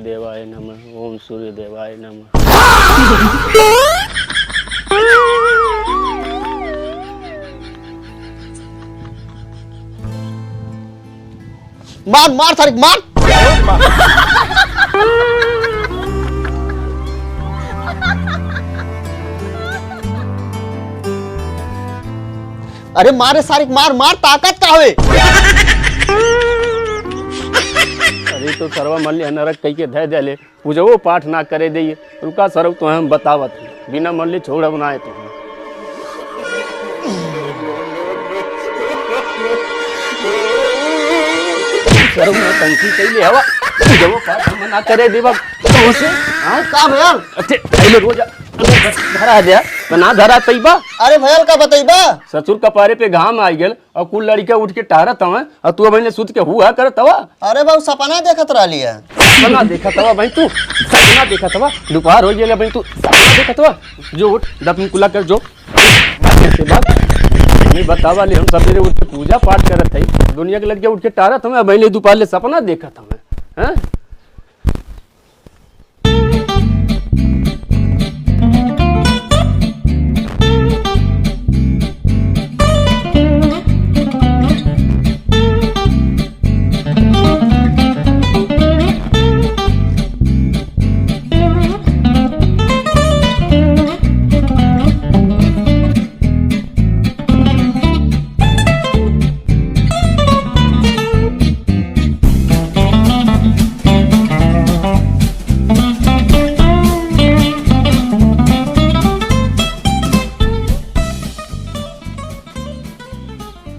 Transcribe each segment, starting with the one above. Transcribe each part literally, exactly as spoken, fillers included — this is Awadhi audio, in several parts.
देवाय नमः, ओम सूर्य देवाय नमः। मार, मार, सारे मार। अरे मार रे सारे, मार, मार, ताकत का हवे? अरे तो सरवा मल्ले नरक कई के धय देले। पूजवो पाठ ना करे देइए। रुका सरऊ, तोहे हम बतावत हई। बिना मरले छोड़ब ना है तोहे। सरऊ में टंकी कइले हवा। पूजवो पाठ हम ना करे देबा। तोसे, हाँ? का भयल? अच्छे, पहले रोज धरा दे, तो ना धरा तइबा। अरे भयल का बतइबा? ससुर कपारे पे घाम आइ गेल। और कुल लड़िका उठ के टहरत हवे, और तू अबहिन ले सुत के हुआ करत हवा। अरे बाबू, सपना देखत रहली है। सपना देखत हवा भाई तू, सपना देखत हवा, दोपहर होइ गेले भाई तू सपना देखत हवा। जो उठ, दतुन कुल्ला कर जो। के बाद नहीं बतावा ले, हम सबेरे उठ के पूजा पाठ करत हई, दुनिया के लड़िका उठ के टहरत हवे, अबहिन ले दोपहर ले सपना देखत हवे, हैं?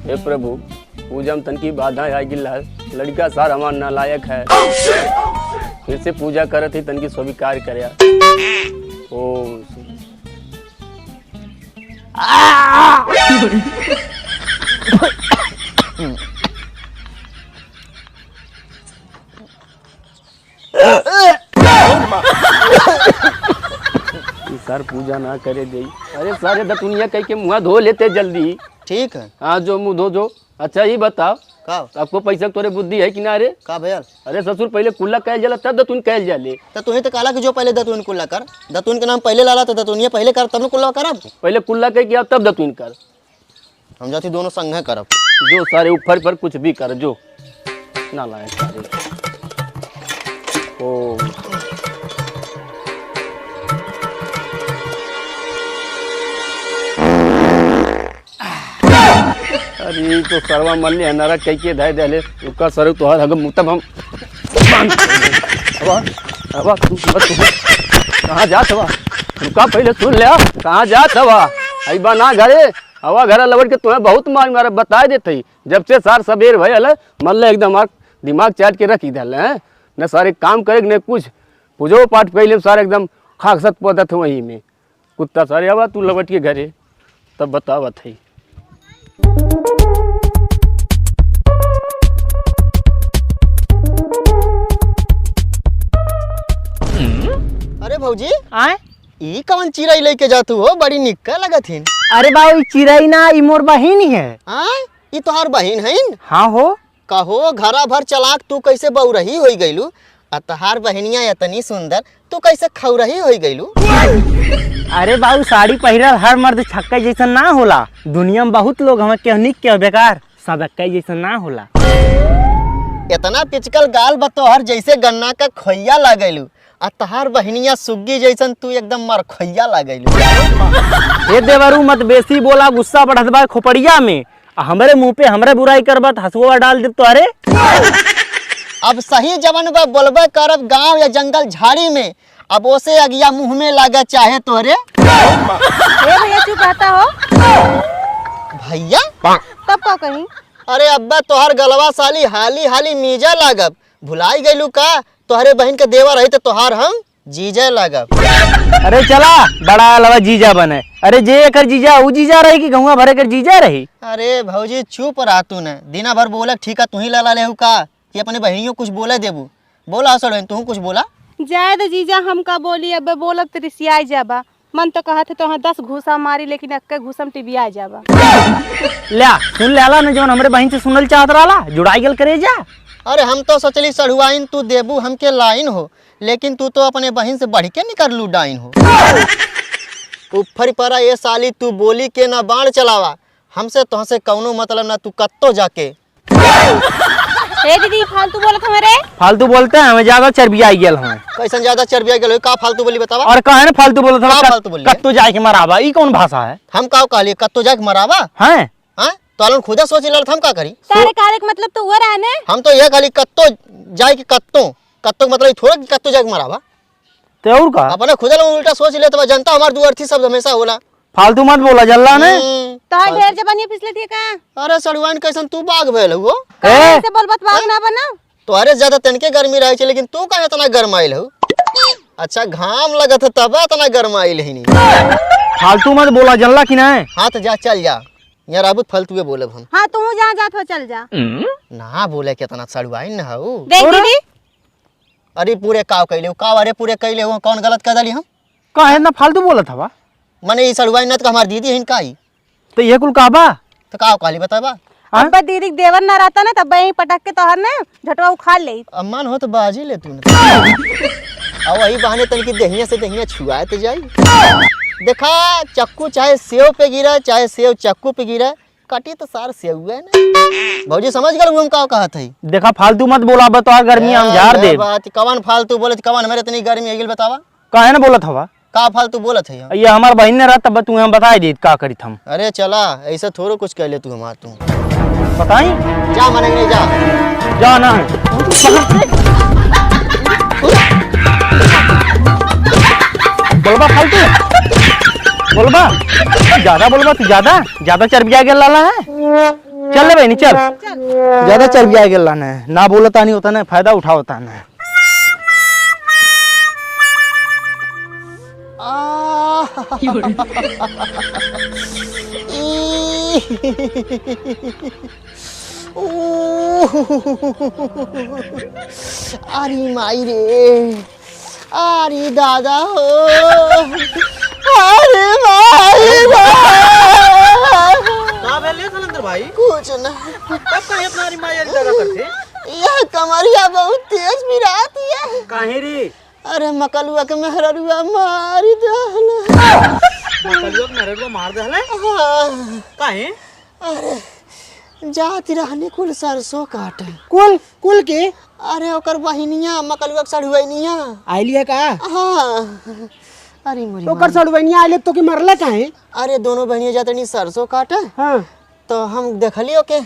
हे प्रभु, पूजा में तनकी बाधा आ गिल है, लड़िका सार हमार नालायक है, फिर से पूजा करत ही तनकी स्वीकार करया। ओम ई सार पूजा ना करे देई। अरे सारे दतुनिया कह के मुँह धो लेते जल्दी। ठीक है। हाँ, जो मुँह धो जो। अच्छा, ई बताओ, का? आपको पैसा के तोरे बुद्धि है कि ना रे? का भयल? अरे ससुर, पहले कुल्ला कइल जाला, तब दतुन कइल जाले। त तुही त कहला कि जो पहले दतुन कुल्ला कर, दतुन के नाम पहले लाला, त दतुनिया पहले कर, तब न कुल्ला करब। पहले कुल्ला कइ के आव, तब दतुन कर। हम जाती दोनों संगे करब। जो सारे ऊपर पर कुछ भी कर, जो नालायक सारे। ओ। अरे, ई तो सरवा मल्ले है, नरक कई के धय देले। रुका सरऊ, तोहर हग मुतब हम। अब, अब तू, अब तू कहाँ जात हवा? रुका, पहले सुन ले, कहाँ जात हवा? अइबा ना घरे, हवा घरे लौट के तुम्हें बहुत मार मारे, बताए देत हई। जब से सार सबेर भयल है, मल्ले एकदम आँख दिमाग चाट के रखी देले हैं। न सारे काम करे, न कुछ। पूजो पाठ कइले सारे एकदम खाकसत पौधत वहीं में। कुत्ता सारे, आवा तू लवट के घरे, तब बतावत हई। अरे भौजी, आय? ई कवन चिरई लइके जातू हो? बड़ी निक्का लगत हिन। अरे बाऊ, ई चिरई ना, ई मोर बहिन ही है। आय? ई तोहार बहिन हइन? हाँ हो। कहो, घरा भर चलाक, तू कैसे बौरही होई गइलू? आ तोहार बहिनिया एतनी सुंदर, तू कैसे खौरही होई गइलू? अरे बाऊ, साड़ी पहिरल हर मर्द छक्का जैसन ना होला। दुनिया में बहुत लोग हमें केहू निक केहू बेकार, सब एक्का जैसन ना होला। एतना पिचकल गाल बा तोहर, जैसे गन्ना का खोइया लागेलू। आ तोहार बहिनिया सुग्गी जैसन, तू एकदम मरखोइया लागेलू। ए देवरू, मत बेसी बोला, गुस्सा बढ़त बा खोपड़िया में। आ हमरे मुंह पे हमरे बुराई करबा त हंसुआ डाल देब तोहरे। अब सही जवन बा बोलबे करब गांव या जंगल झाड़ी में, अब ओसे अगिया मुंह में लागे चाहे तोहरे। ए भैया चुप रहता हो। भैया? तब का कहीं? अरे अब्बा तोहर गलवा साली हाली हाली मीजा लागब, भुलाई गइलू का? तोहरे बहिन के देवर रही त तोहार हम जीजा लागब। अरे चला, बड़ा अलवा जीजा बने। अरे जे एकर जीजा, ऊ जीजा रही कि गौवा भरे कर जीजा रही? अरे भौजी चुप रह तू न, दिना भर बोलक ठीका तू ही लला लेहू का कि अपने बहिनियों कुछ बोले देबू? बोला हो सड़ोइन, तू कुछ बोला। जाए दे जीजा, हम का बोली, अब बोलब त रिसियाई जाबा। मन तो कहत है तोहे दस घूसा मारी, लेकिन एक्के घूसा में टिबिया जाबा। ल्या, सुन लेला न जवन हमरे बहिन से सुनल चाहत रहला, जुड़ाई गल करेजा। अरे हम तो सोचली सढ़ुआइन तू देबू हमके लाइन हो, लेकिन तू तो अपने बहिन से बढ़ के निकललू डाइन हो। उफर परा ए साली, तू बोली के ना बाण चलावा, हमसे तोहसे कौनो मतलब ना, तू कत्तो जाके। ए दीदी, फालतू बोलत हवे रे। फालतू बोलते हैं, हमें ज्यादा चर्बिया आई गेल हमें। कैसन ज्यादा चर्बिया गेल हो? का फालतू बोली बतावा? और काहे ना फालतू बोलत हमें? का कत-, फालतू बोली? कत्तो जाए के मरावा, ई कौन भाषा है? हम का कहलिए, कत्तो जाए के मरावा? हैं? हाँ? तो आलन खुदा सोच लेलत, हम का करी? तारे काले के मतलब तो वो रहा ने। हम तो ये कहली कत्तो जाए के कत्तो, कत्तो के मतलब ई थोड़ा कि कत्तो जाए के मरावा। ते और का? अपने खुदा लोग उल्टा सोच लेत बा, जनता हमार दू अर्थी शब्द हमेशा होला। फालतू मत बोला, जल्ला ने। हम्म। तोहार ढेर जबानिया फिसलत है का? अरे सड़ुआइन, कैसन तू बाघ भयल हो? ए? ऐसे बोल, बत बाघ ना बना। तोहरे से ज्यादा तनके गर्मी रहे छे, लेकिन तू काहे इतना गरमाइल हो? अच्छा, घाम लगत है तब इतना गरमाइल है नी। फालतू मत बोला, जल्ला कि नहीं? हाँ तो जा, चल जा। यार आबू त फालतूए बोलब हम। हाँ, तू जहाँ जात हो चल जा। ना बोले कितना सड़ुआइन न हो। देख अरे? दीदी। अरे पूरे काव कैले हो, काव अरे पूरे कैले हो, कौन गलत कह दली हम? काहे ना फालतू बोलत हवा? मने ई सड़ुआइन ना तो हमार दीदी हिन का ई? तो ये कुल का बा? तो काव कहली बताबा? हाँ? अब्बा दीदी के देवर ना रहता ना तब यहीं पटक के तोहर ने झटवा उखाड़ ले। अम्मान हो तो बाजी ले तू ना। अब वही बहाने तन की देहिया से देहिया छुआए तो जाई। देखा चक्कू चाहे सेव पे गिरा, चाहे सेव चक्कू पे गिरा, कटी तो सार सेव है ना। भौजी समझ गल हम का कहत है। देखा फालतू मत बोला, बतवा गर्मी हम हाँ, झाड़ यह देब। बात, कवन फालतू बोलत, कवन मेरे इतनी गर्मी है, गिल बतावा। काहे ना बोलत हवा? का फालतू बोलत है? ये हमार बहिन ने रहत तब तुम्हें हम बताई देत का करित हम। अरे चला, ऐसे थोड़ो कुछ कह ले तू हमार तू। बताई? जा मने नहीं जा। जा ना है। बोलबा फालतू? बोलबा? ज्यादा बोलबा तू, ज्यादा, ज्यादा चर्बिया गेल लाला है। चल ले बहिनी, चल। ज्यादा चर्बिया गेल लाना है। ना बोलता नहीं होता ना, फायदा उठावता ना। आ। ई। ऊ। अरे माई रे, अरे दादा हो, अरे माई रे। का भेल रे सलेंदर भाई? कुछ ना। तब काहे इतना अरे माई अरे दादा करते? यह कमरिया बहुत तेज पिरात है। काहे रे? अरे मकलुआ के मेहररुआ मारी दहले। मकलुआ के मेहररुआ मार दहले? हाँ। काहे? अरे जात रहनी कुल सरसों काटे। कुल, कुल के? अरे ओकर बहिनिया, मकलुआ के सढ़ुआइनिया। आइली है का? हाँ। अरे मोरी तो ओकर माई। सढ़ुआइनिया आइले तो के मरले काहे? अरे दोनों बहिनिया जात रहनी सरसों काटे। हाँ। तो हम देखली ओके,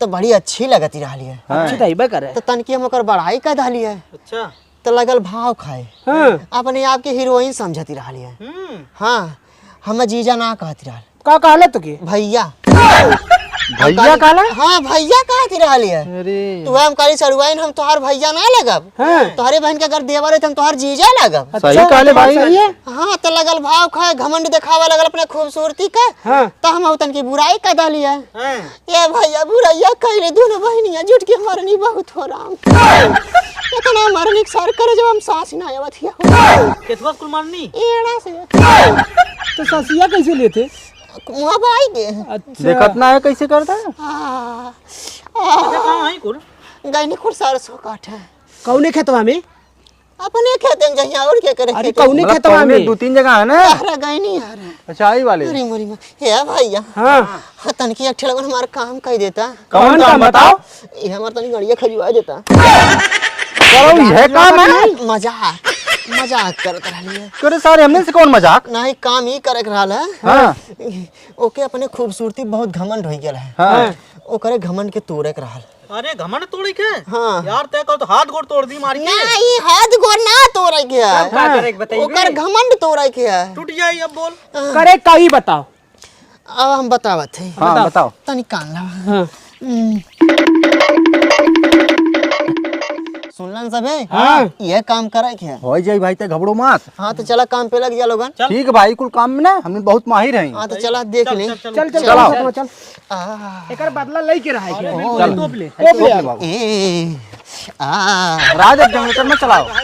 तो बड़ी अच्छी लगती रहली है। हाँ। अच्छी तो अइबे करे। तो तनकी हम ओकर बड़ाई कर दहली है। अच्छा। तो लगल भाव खाए। हाँ। अपने आप के हीरोइन समझती रहली है। हम्म। हाँ, हम जीजा ना कहती रहल। का कहले तो के? भैया। भैया कहले? हाँ, भैया कहती रहली है। अरे। तू हम कहली सड़ुआइन, हम तोहार भैया ना लगब। हाँ। तोहरे बहन के अगर देवर है तो हम तोहार जीजा लगब। सही अच्छा, कहले भाई। सही है। हाँ, तो लगल भाव खाए, घमंड देखावे लगल अपने खूबसूरती का। हाँ। तो हम तनकी बुराई कर दहली है। हाँ। ए भैया, बुरैया कइले, दुनो बहिनिया जुट के मरनी बहुत हो राम। इतना मरनी के सर करे जब हम सांस ना आवत हिया। केथुआ से कुल मरनी? एड़ा से। तो ससिया कैसे लेते? मुँह बाई के। अच्छा। देखत ना है कैसे करता है? आ, आ, अच्छा, कहाँ है कुल? गइनी कुल सरसों काटे। कौने खेतवा में? अपने खेते में जहिया और के करे अरे खेते। कौने मतलब खेतवा कौने में? दो तीन जगह है ना? अरे गइनी यार। अच्छा, आई वाले। अरे मोरी माँ। हे भैया। हाँ। हाँ, तनकी एक ठेलवन हमार काम कर देता। कौन कौन काम काम बताओ? बताओ? ये हमार तनी गड़िया खजुआ देता। करो, ये काम है? मजाक, मजाक करत रहली है। करे सारे, हमने से कौन मजाक? नहीं, काम ही करे के रहल है। हाँ। ओके अपने खूबसूरती बहुत घमंड हो गया है। हाँ। ओकरे घमंड के तोड़े के रहल। अरे घमंड तोड़े के? हाँ। यार तय कहो तो हाथ गोड़ तोड़ दी मार के। नहीं, हाथ गोड़ ना तोड़े के है। तब का हाँ। करे के बताइए? ओकर घमंड तोड़े के है। टूट जाई अब बोल। हाँ। करे का ही बताओ। अब हम बतावत है। हाँ, बताओ। बताओ। तनी कान लावा। हाँ। हम्म। सुनलन सबे? हाँ। यह काम करे के है। हो जाई भाई, ते घबड़ो मत। हाँ, तो चला काम पे लग जा लोगन। चल। ठीक भाई, कुल काम में ना हमने बहुत माहिर हैं। हाँ, तो चला देख चल, ले। चल, चल, चल, चल, चलाओ। चल, चल। आ। एकर बदला लेके रहा है। अरे, बिल्कुल, चल। तोप ले। तोप ले बाबू। ए, आ। राज अब जनरेटर में चलाओ। अरे,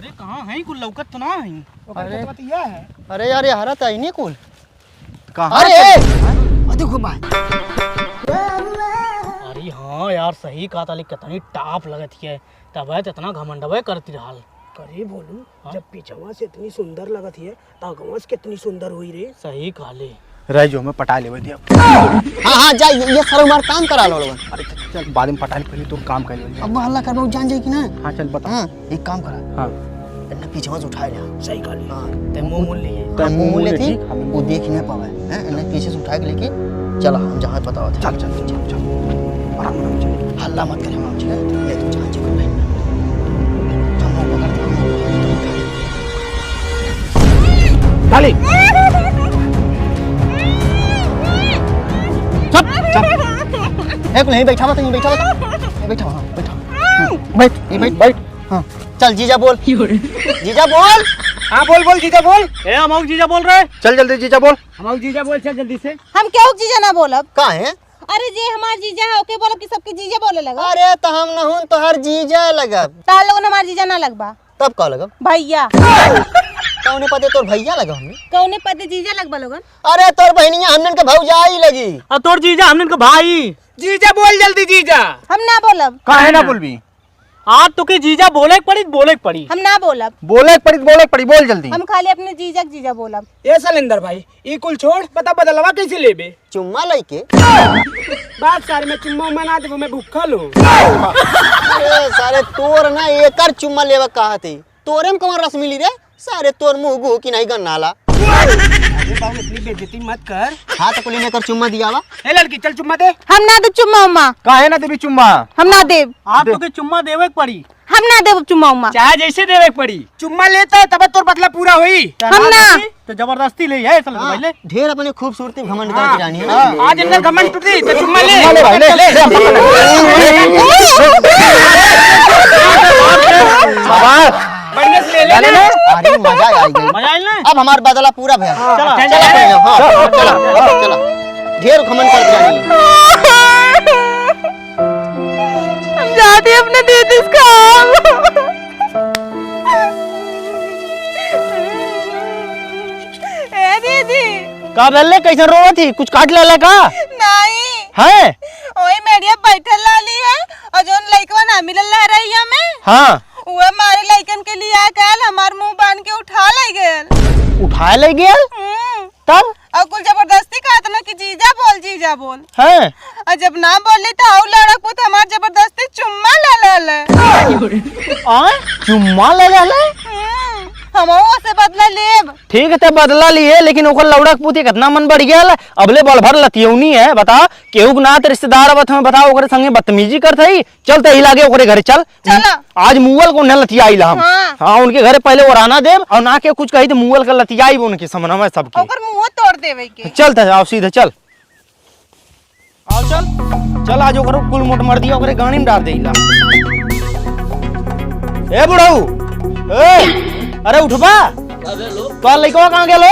कहाँ है? कुल लौकत तो ना है। ओकर अरे। खेतवा तो यह है। अरे यार, ये हरा तो है नहीं कुल। कहाँ अरे, चल-, ए! हाँ? अरे, घुमा। अरे हाँ यार, सही कहा था, लेकिन कितनी टाप लगत है, तब है तो इतना घमंडवे करती रहल। करे भोलू, हाँ? जब पीछवा से इतनी सुंदर लगत है, तो आगवा से कितनी सुंदर हुई रे। सही कहले। रह जो, हमें पटा लेवे दे अब। हाँ, हाँ, जा, ये, ये सारा हमार काम करा लो लोगन। अरे चल, चल, बाद में पटा ले, पहले तू काम कर ले। अब हल्ला करबो, जान जाई कि ना? हाँ, चल, बता। हाँ, एक काम करा। हाँ। इन्हें पीछे से उठाए ले। सही कहले। हाँ। ते मुंह मुड़ लिए। ते मुंह मुड़ ले थी, ठीक, हम वो देख ही ना पावे। हैं? इन्हें पीछे से उठा के लेके चला, हम जहाँ बताओ थे। चल, चल, चल, चल, चल। आराम, आराम, चल। हल्ला मत कर, हम, ठीक है? ले तू जहाँ जी कर ले। चल, मुंह पकड़, चल, मुंह पकड़। डाली। चुप, चुप। ए, कुल यहीं बैठा हुआ, तो यहीं बैठा हुआ। यहीं बैठा हुआ, हाँ, बैठा हुआ। हम्म, बैठ, यहीं बैठ। बैठ। हाँ, चल जीजा बोल। जीजा बोल। हाँ, बोल, बोल, जीजा बोल। ए, हम जीजा बोल रहे। चल जल्दी जीजा बोल। हम जीजा बोल, चल जल्दी से। हम केहू के जीजा ना बोलब। का है? अरे जे हमार जीजा है, ओके बोलब कि सबके जीजा बोले लगा। अरे, तो हम नहुन तोहर जीजा लगब। तार लोगन हमार जीजा ना लगबा। तब का लगब? भैया। कौने पदे तोर भैया लगब हमनी? कौने पदे जीजा लगबा लोगन? अरे, तोर बहिनिया हमनन के भौजाई लगी। और तोर जीजा हमनन के भाई। जीजा बोल जल्दी, जीजा। हम ना बोलब। काहे ना बोलबी? आज तोके जीजा बोले के पड़ी, बोले के पड़ी। हम ना बोलब। बोले के पड़ी, बोले के पड़ी, बोल जल्दी। हम खाली अपने जीजा के जीजा बोलब। ए सलेंदर भाई, ई कुल छोड़, बता बदलवा कैसे लेबे? चुम्मा लइके। बात सारे में चुम्मा उम्मा ना देबो, मैं भूखल हूँ। अरे सारे तोर ना एकर चुम्मा लेवा कहत ही। तोरे में कौन रस मिली रे? सारे तोर मुंह गुह की नहीं गन्नाला। अरे बाबू, इतनी बेइज्जती मत कर। हाँ, तो कुली ने कर चुम्मा दियावा। ए लड़की, चल चुम्मा दे। हम ना देब चुम्मा उम्मा। काहे ना देबी चुम्मा? हम ना देब। आप दे। तो के चुम्मा देवे के पड़ी। हम ना देब चुम्मा उम्मा। चाहे जैसे देवे के पड़ी। चुम्मा लेता है तब तोर बदला पूरा होई। हम ना। तो जबरदस्ती ले है, चल हाँ, भाई ले। ढेर अपने खूबसूरती घमंड हाँ। करके जानी है ना। हाँ। आज इतना घमंड टूटी तो चुम्मा ले। चुम्मा ले भाई, ले, ले, ले। बाबा। बढ़िया से ले, ले, ले, ले। ले। अरे मजा आ गई। मजा आइल ना? अब हमार बदला पूरा भइल। चला। चला, चला, चला, हाँ, चला। चला, चला। ढेर घमंड करके जानी। हम जाती अपने दीदी से काम। ए दीदी। का भेल रे, कैसन रोवत ही? कुछ काट लेला का? नहीं। हैं? ओए मेड़िया बैठल लाली है और जोन लइकवा ना मिलल रह रही हमें। हाँ। उहे मारे लइकन के लिए आ गयल, हमार मुंह बांध के उठा ले गयल। उठा ले गयल? हम्म। तब? और कुल जबरदस्ती कहत ना कि जीजा बोल, जीजा बोल। हैं? और जब ना बोली तो आऊ लड़क पुत हमार जबरदस्ती चुम्मा ले ले ले। आ? चुम्मा ले ले ले? हम्म, हमहू ओसे बदला लेब। ठीक है, ते बदला लिए, लेकिन ओकर लौड़ा के पूत कितना मन बढ़ गया। अबले बड़ भर लतियौनी है, बता, केहू के नात रिश्तेदार आवत हमें, बता, ओकरे संगे बदतमीजी करत हई। चल, ते ही लागे ओकरे घरे चल। चला। आज मुअल को न लतियाई ला हम। हाँ। हाँ, उनके घरे पहले ओराना देब, और ना के कुछ कही तो मुअल का लतियाई उनके सामने में सबके। ओकर मुंह तोड़ देवे के। चल, ते आओ सीधे चल। आओ चल, चल आज ओकरो कुल मोट मर दिया, ओकरे गाड़ी में डाल देइला। ए बुढ़ऊ, ए, अरे उठबा। अबे लो। तोहार लइकवा कहाँ गेलो?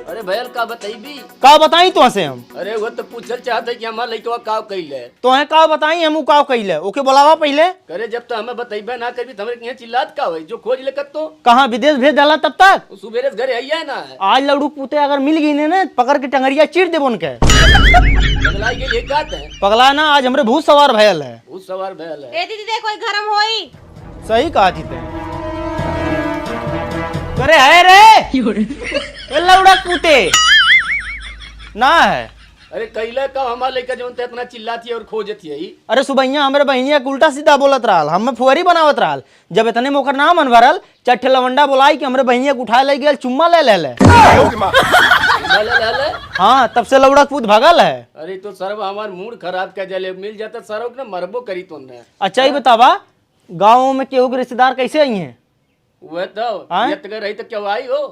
अरे भयल का बतइबी? का बताई तोहसे हम? अरे वो तो पूछल चाहत है कि हमार लइकवा का कइले। तोहे का बताई हम उ का कइले? ओके बोलावा पहिले। करे जब तो हमें बतइबे ना करबी तो हमरे किहाँ चिल्लात का होई? जो खोज ले कत्तो। कहाँ विदेश भेज डाला तब तक? वो सुबेरे से घरे आइया ना है। आज लौड़ू पूते अगर मिल गई ने, ने पकड़ के टंगरिया चीर देबो उनके। पगलाई के लिए कहते हैं। पगला ना, आज हमरे भूत सवार भयल है। भूत सवार भयल है। ए दीदी देखो, एक घर में होई। सही कहा थी ते। करे है रे। ए लौड़ा पूते। ना है। अरे कइले का हमार लइका जौन ते इतना चिल्लात ही और खोजत ही। अरे सुबहिया हमरे बहिनिया के उल्टा सीधा बोलत रहल, हमें फुहरी बनावत रहल। जब इतने में ओकर नाम अनभरल, चार ठे लवंडा बोलाई कि हमरे बहिनिया के उठाए ले गेल, चुम्मा ले ले ले। ले ले ले ले। हाँ, तब से लौड़ा के पूत भागल है। अरे तो सरवा हमार मूड खराब कर देले, मिल जाता सरवा के ना मरबो करी तो ने। अच्छा ही बतावा, गाँव में केहू के रिश्तेदार कैसे आई हैं? वह तो, हाँ? ये तक रही तो क्यों आई हो?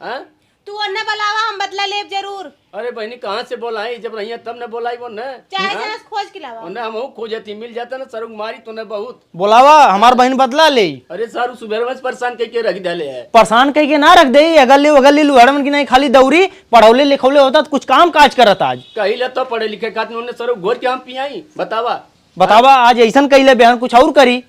हाँ? तू ओन्ने बुलावा, हम बदला लेब जरूर। अरे बहनी, कहाँ से बोलाई? जब रही है तब ने बोलाई वो ने। चाहे हाँ? जहाँ से खोज के लावा। ओन्ने हम खोजे थी, मिल जाता ना, सरुक मारी तो ने बहुत। बोलावा, हमार बहन बदला ले। अरे सारू, सुबह में परेशान कह के रख डाले है। परेशान कह के ना रख दे, अगर ले, अगर ले लुहड़मन की नहीं, खाली दौरी, पढ़ौले लिखौले होता तो कुछ काम काज करत आज। कही ले तो पढ़े लिखे खातिर ओन्ने सरुक घोर के हम पियाई, बतावा। बतावा, आज ऐसन कही ले, बहन कुछ और करी।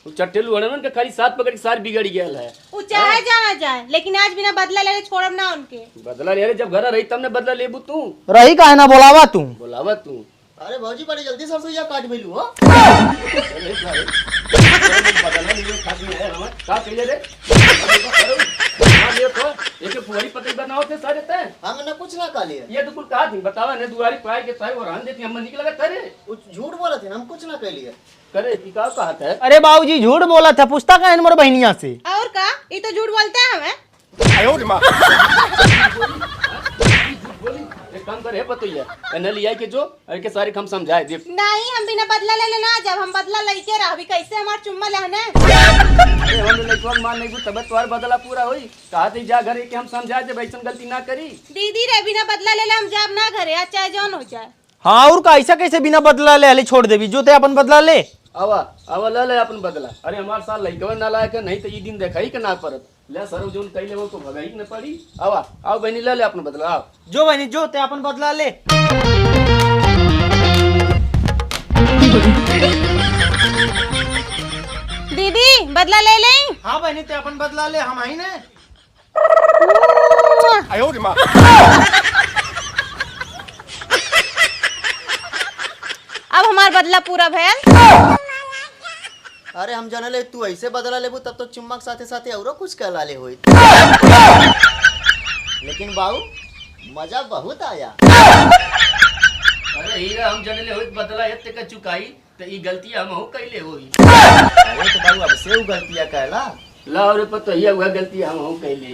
उ चट्टे लुहड़न के खाली साथ पकड़ के सार बिगड़ गयल है। उ चाहे जहाँ जाए, लेकिन आज बिना बदला लेले छोड़ब ना उनके। बदला ले रे, जब घर रही तब ने बदला लेबू तू। रही काहे ना, बोलावा तू। बोलावा तू। अरे भौजी, बड़ी जल्दी सरसोईया काट मिलू हो। अरे सारे, बदला नहीं खाती है हमें। का कहिए रे? हाँ, ये तो एक फुहरी पतई बनाओ थे सारे तैं। हम ना कुछ ना कह लिए। ये तो कुल कहा थी, बतावा ने दुआरी पाए के सारे वो रहन देती, हम निकल गए तेरे। कुछ झूठ बोलत है, हम कुछ ना कह लिए। करे, ई का कहत है? अरे बाबूजी, झूठ बोलत है, पूछता काहे मोर बहिनिया से? और का? ई तो झूठ बोलते हैं हमें। आयो रे माँ। झूठ बोली? एक काम करे, पतोहिया, एने लिया के जो, अरे के सारे हम समझाए दे। नहीं, हम बिना बदला ले लेना जब हम बदला लेके रहबी, कैसे हमार चुम्मा लेहने? अरे, हम लइकवा के मार नहीं, तबे तोहार बदला पूरा होई। कहा थे जा घरे के हम समझाए देब, ऐसन गलती ना करी। दीदी रे, बिना बदला ले ले हम जाब ना घरे, आज चाहे जौन हो जाए। हाँ, और का, ऐसा कैसे बिना बदला ले हले छोड़ देबी? जो ते अपन बदला ले। आवा, आवा, ले ले अपन बदला। अरे, हमार सार लइकवा नालायक है, नहीं तो ई दिन देखाई के ना परत। ले, सरव जोन कइले हो तो भगाई के न पड़ी। आवा, आओ बहनी, ले ले अपन बदला, आओ। जो बहनी, जो ते अपन बदला ले। दीदी, बदला ले ले। हाँ बहनी, ते अपन बदला ले, हम आई ने। अब हमार बदला पूरा भयल। अरे हम जाने ले तू ऐसे बदला लेबू तब तो चुम्मा के साथे साथे औरो कुछ कहला ले होई। लेकिन बाऊ मजा बहुत आया। अरे हीरा हम जाने ले होई बदला एते का चुकाई। त ई गलतिया हमहू कइले होई। अरे त बाबू, अब से उ गलतिया कहला। ला रे पतोहिया, उहे गलतिया हमहू कइले ही।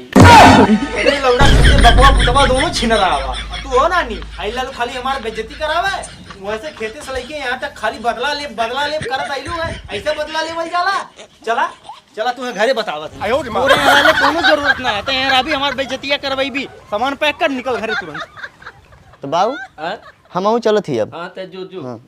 अरे लौड़ा, तू बपवा पुतवा दोनों छिनरा आवा। तू हो नानी, आई लालू खाली हमार बेइज्जती करावे। वैसे खेते से लेके यहाँ तक खाली बदला ले, बदला ले करत आइलू है। ऐसे बदला लेवल जाला? चला, चला तुम्हें घरे बतावत है। आयो रे माँ। तोरे यहाँ ले कोनो जरूरत ना है। ते यहाँ अभी हमार बेइज्जतिया करवाई भी। सामान पैक कर निकल घरे तुरंत। तो बाबू, हाँ? हमहू चलत ही अब। हाँ, ते जो, जो। हाँ।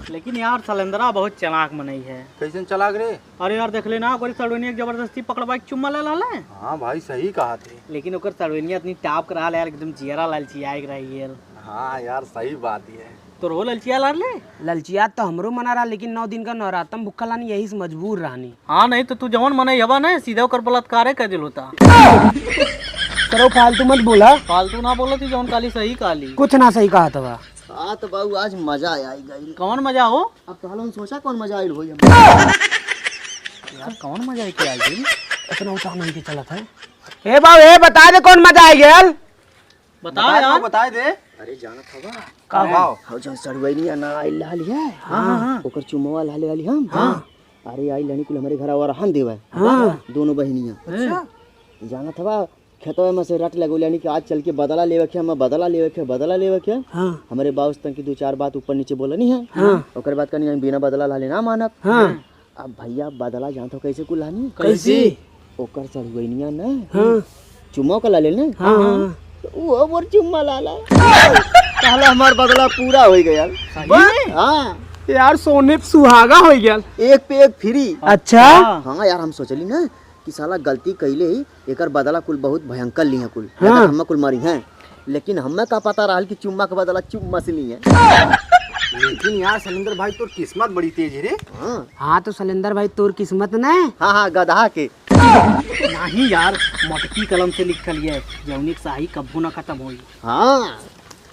लेकिन यार, सलेंदरा बहुत चालाक मनई है। कैसन चालाक रे? अरे यार, देख लेना, ओकरी सड़वनिया के जबरदस्ती पकड़वा के चुम्मा ले लाले। हाँ भाई, सही कहा थे। लेकिन ओकर सड़वनिया इतनी टाप के रहा यार, एकदम जियरा लालचिया के रही है। हाँ यार, सही बात ही है। तोर हो ललचिया लार ले? ललचिया तो हमरो मना रहा, लेकिन नौ दिन का नवरातम भूखा लानी, यही से मजबूर रहनी। हाँ, नहीं तो तू जवन मनई हवा ना, सीधा ओकर बलात्कारे कर दिल होता। सरो फालतू मत बोला। फालतू ना बोला तू, जवन काली सही काली। कुछ ना सही कहा तवा। हाँ तो बाबू, आज मजा आइ गइल। कौन मजा हो? अब तो हाल सोचा कौन मजा आइल होई हम। यार, कौन मजा आइ के आइ गइल? इतना उताह नहीं के चलत है। ए बाबू, ए बता दे कौन मजा आइ गइल? बता बताए यार। दो, बताए दे। अरे जानत हवा? का हाँ। भाव? हौ जौन सड़ुआइनिया ना आइल रहली है? हाँ, हाँ, हाँ। ओकर चुमवा लाले रहली हम। हाँ। अरे आइल रहनी कुल हमरे घर और रहन देवे। हाँ। दोनों बहिनिया। अच्छा। जानत हवा? खेतवा में से रट लगौले यानी कि आज चल के बदला लेवे के, हम बदला लेवे के, बदला लेवे के। हाँ। हमरे बाबूस तन की दो चार बात ऊपर नीचे बोलनी है। हाँ। ओकर बाद कहनी हम बिना बदला लाले ना मानब। हाँ। अब भैया बदला जानत हो कैसे कुल्हानी? कैसे? ओकर सड़ुआइनिया ना, हाँ। चुम्मा का लाले ना? हाँ, हाँ। तो वो मोर चुम्मा लाला। कहला हमार बदला पूरा होइ गया। सही में? हाँ। यार सोने पे सुहागा होइ गया। एक पे एक फ्री। अच्छा। हाँ यार, हम सोचली ना कि साला गलती कैले ही, एकर बदला कुल बहुत भयंकर लिहे कुल। हाँ। अगर हमें कुल मारी हैं, लेकिन हमें का पता रहल कि चुम्मा के बदला चुम्मा से लिहे। लेकिन यार सलेंदर भाई, तोर किस्मत बड़ी तेज है रे। हाँ। हाँ तो सलेंदर भाई, तोर किस्मत ना। हाँ, हाँ, गधा के। नहीं यार, मोटकी कलम से लिखल है, जौनी के स्याही कब्बो ना खत्म होई। हाँ,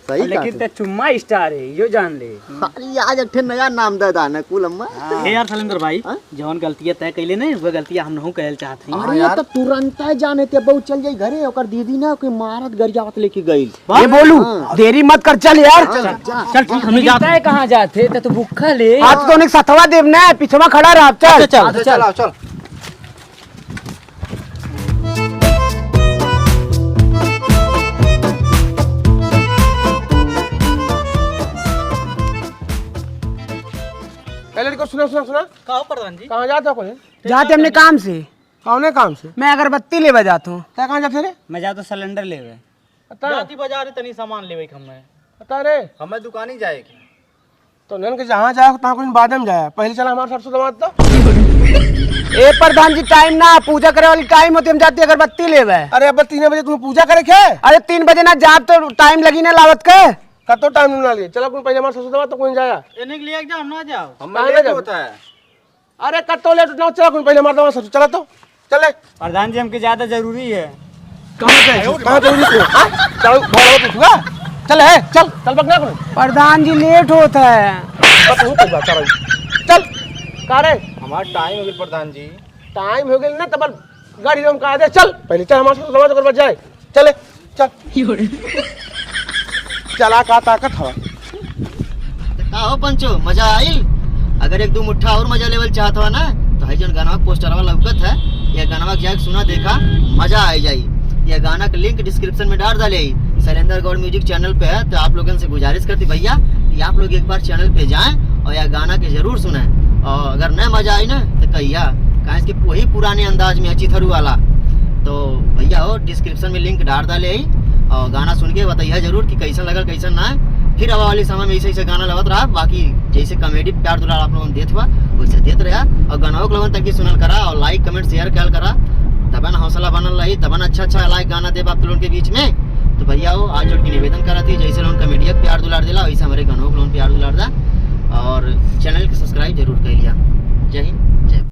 सही लेकिन कहा ते तू। चुम्मा स्टार है, यो जान ले। अरे आज एक ठे नया नाम दे दाना कुल अम्मा। ए यार सलेंदर भाई, हाँ? जौन गलतिया तय कैले ने, वो गलतिया हम नहु कहल चाहत हई। हाँ अरे यार। तो तुरंत जाने ते बहू चल जाई घरे, ओकर दीदी ना ओके मारत गरियावत लेके गइल। ये बोलू, हाँ। देरी मत कर, चल यार। हाँ, जा। चल ठीक, हम ही जात तय कहाँ जात है, ते तो भूखा ले। हाँ, तो तोने सथवा देव ना, पीछवा खड़ा रह, चल। अच्छा, चल। अच्छा, चल। चल, चल। ए लड़को, सुना, सुना, सुना। का हो प्रधान जी? कहाँ जात हो कोई? जात हमने काम से। कौने काम से? मैं अगरबत्ती लेवे जात हूँ। तै कहाँ जात रे? मैं जात हूँ सिलेंडर लेवे। पता? जाती बाजार तनी सामान लेवे के हमें। पता रे? हमें दुकानी जाए के। तो नन के जहाँ जाए, तहाँ कोई बाद में जाए। पहले चला हमारे सरसों दमाद तो। ए प्रधान जी, टाइम ना, पूजा करे वाली टाइम होती, हम जाती अगरबत्ती लेवे। अरे अब तीन बजे तुम्हें पूजा करे के? अरे तीन बजे ना जाब तो टाइम लगी ना लावत के। कतो टाइम ना लिए, चला कुन पहले हमारे ससुर दवा तो कुन जाया। इन्हें के लिए जाओ, हम ना जाओ। हम काहे ना लेट जाओ? होता है। अरे कतो लेट ना, चला कुन पहले हमारे दवा ससुर, चला तो, चले। प्रधान जी, हमके ज्यादा जरूरी है। कहाँ जाए? कहाँ जरूरी है? हाँ? चल, भागो तू, हाँ? चल, है, चल, चल, बकना कुन। प्रधान जी, लेट होता है। बस, वो कोई बात, चल, चल। का रे? हमारा टाइम हो गया प्रधान जी। टाइम हो गया ना, तब गाड़ी हम कहा दे, चल, पहले चल, हमारे साथ समाज कर बच जाए। चले, चल। चला, का ताकत हवा। तो का हो पंचो, मजा आइल? अगर एक दो मुट्ठा और मजा लेवल चाहत हवा ना, तो है जौन गाना पोस्टरवा लौकत है, ये गाना जाके सुना, देखा, मजा आ जाई। ये गाना का लिंक डिस्क्रिप्शन में डाल डाले ही, शैलेंद्र गौड़ म्यूजिक चैनल पे है। तो आप लोगन से गुजारिश करती भैया कि आप लोग एक बार चैनल पे जाएं और यह गाना के जरूर सुने। और अगर न मजा आई ना, तो कहिया, काहे कि वही पुराने अंदाज में है चिथरू वाला। तो भैया हो, डिस्क्रिप्शन में लिंक डाल डाले ही और गाना सुन के बताइया जरूर कि कैसन लगल, कैसन ना है। फिर आवा वाली समय में ऐसे ऐसे गाना लावत रहा, बाकी जैसे कॉमेडी प्यार दुलार आप लोगन देत हुआ, वैसे देत रहा। और गाना के लोगन तक सुनल करा और लाइक, कमेंट, शेयर कल करा, तबे ना हौसला बनल रही, तबे ना अच्छा अच्छा लाइक गाना देब आप लोगन के बीच में। तो भैया हो, हाथ जोड़ के निवेदन करा थी, जैसे लोगन कॉमेडिया प्यार दुलार दिला, वैसे हमारे गानों को लोगन प्यार दुलार दा और चैनल के सब्सक्राइब जरूर करी।